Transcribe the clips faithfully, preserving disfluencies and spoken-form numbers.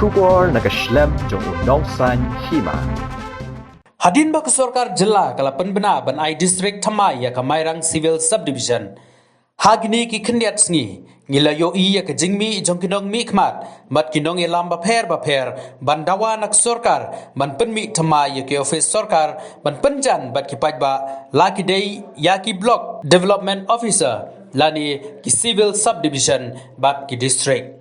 Khubor na ka shlem jong u nongsan hima. Hadien ba ka sorkar jylla ka la pynbna ban ai district thymmai ïa ka Mairang Civil Subdivision, ha kine ki khyndiat sngi ngi la ïohi ïa ka jingmih jong ki nongmihkhmat bad ki nongïalam bapher bapher ban dawa na ka sorkar ban pynmih thymmai ïa ki office sorkar ban pynjan bad ki paidbah, la ki dei ïa ki block development officer lane ki civil subdivision bad ki district.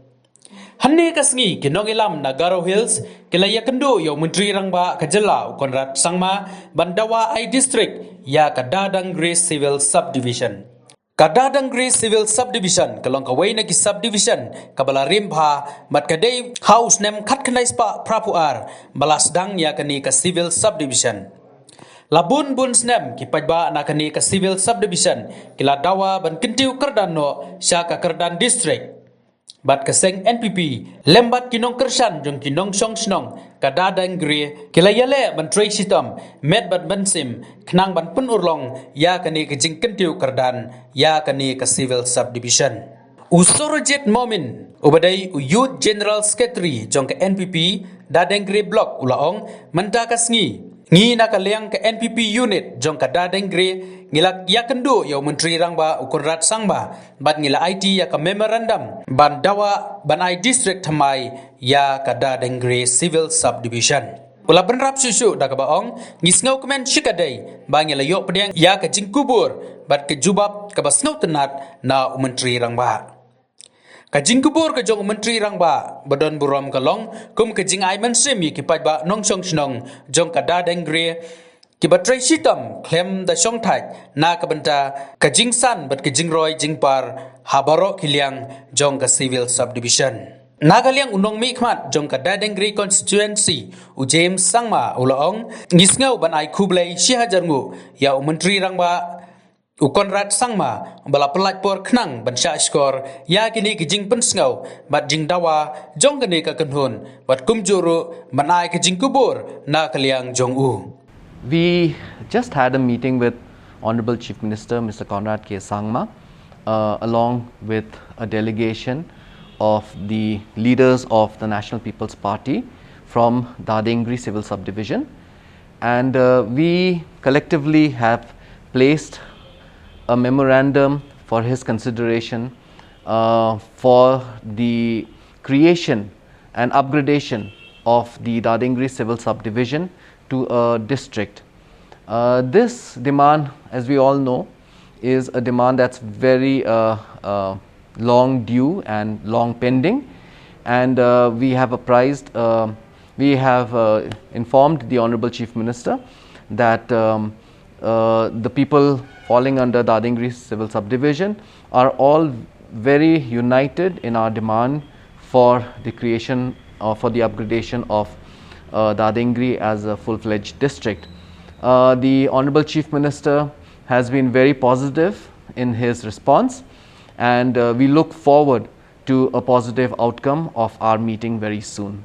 Hynne ka sngi ki nongïalam na Garo Hills ki la ïakynduh ïa u Myntri Rangbah ka jylla u Conrad Sangma ban dawa ai district ïa ka Dadangri Civil Subdivision. Ka Dadangri Civil Subdivision ka long kawei na ki subdivision kaba la rim bha bad ka dei ha u snem khatkhyndai spah phraphew ar ba la sdang ïa kane ka civil subdivision. La bun bun snem ki paidbah na kane ka civil subdivision ki la dawa ban kyntiew kyrdan noh sha ka kyrdan district. Bad ka seng N P P lem bad ki nongkyrshan jong ki nongshong shnong ka Dadangri ki la ïaleh ban trei shitom met bad mynsiem khnang ban pynurlong ïa kane ka jingkyntiew kyrdan ïa kane ka civil subdivision. U Surajit Momin uba dei u Youth General Secretary jong ka N P P Dadangri Block u la ong, mynta ka sngi ngi na ka liang ka N P P unit jong ka Dadangri ngi la ïakynduh ïa u Myntri Rangbah u Conrad Sangma bad ngi la aiti ïa ka memorandum ban dawa ban ai district thymmai ïa ka Dadangri Civil Subdivision. U la bynrap shuh shuh da kaba ong, ngi sngewkmen shikatdei ba ngi la ïoh pdiang ïa ka jingkubur bad ka jubab kaba sngewtynnat na u Myntri Rangbah. Ka jingkubur ka jong u Myntri Rangbah ba don burom ka long kum ka jingai mynsiem ïa ki paidbah nongshong shnong jong ka Dadangri kiba trei shitom khlem da shongthait na ka bynta ka jingsan bad ka jingroi jingpar ha baroh ki liang jong ka civil subdivision. Na ka liang u nongmihkhmat jong ka Dadangri constituency u James Sangma u la ong, ngi sngew ban ai khublei shihajar nguh ïa u Myntri Rangbah u Conrad Sangma ba la pyllait por khnang ban shah shkor ïa kine ki jingpynsngew bad jingdawa jong kane ka kynhun bad kumjuh ruh ban ai ka jingkubur na ka liang jong u. We just had a meeting with Honorable Chief Minister Mister Conrad K Sangma, uh, along with a delegation of the leaders of the National People's Party from Dadangri Civil Subdivision. And uh, we collectively have placed a memorandum for his consideration uh, for the creation and upgradation of the Dadangri Civil Subdivision to a district. Uh, this demand, as we all know, is a demand that's very uh, uh, long due and long pending. And uh, we have apprised, uh, we have uh, informed the Honorable Chief Minister that um, uh, the people falling under Dadangri Civil Subdivision are all very united in our demand for the creation, uh, for the upgradation of uh, Dadangri as a full-fledged district. Uh, the Honorable Chief Minister has been very positive in his response, and uh, we look forward to a positive outcome of our meeting very soon.